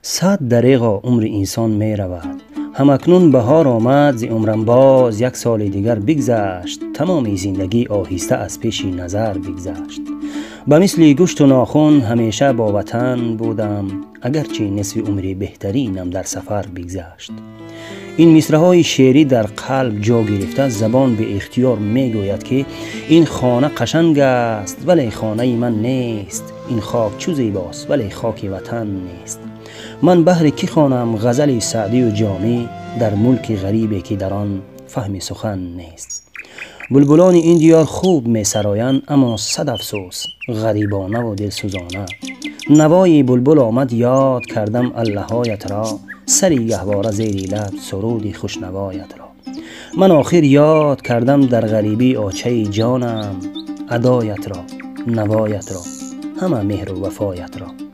Сад дареғо умри инсон меравад. Ҳамакнун баҳор омад, зи умрам боз як соли дигар бигзашт. Тамоми зиндагӣ оҳиста аз пеши назар бигзашт. Ба мисли гӯшту нохун ҳамеша бо ватан будам, агарчи нисфи умри беҳтаринам дар сафар бигзашт. Ин мисраҳои шеърӣ дар қалб ҷо гирифта, забон беихтиёр мегӯяд, ки ин хона қашанг аст, вале хонаи ман нест. Ин хок чӯ зебост, вале хоки ватан нест. Ман баҳри кӣ хонам ғазали Саъдию Ҷомӣ дар мулки ғарибе, ки дар он фаҳми сухан нест? Булбулони ин диёр хуб месароянд, аммо сад афсӯс, ғарибонаву дилсӯзона. Навои булбул омад, ёд кардам аллаҳоятро, сари гаҳвора зери лаб суруди хушнавоятро. Ман охир ёд кардам дар ғарибӣ, очаи ҷонам, адоятро, навоятро, ҳама меҳру вафоятро.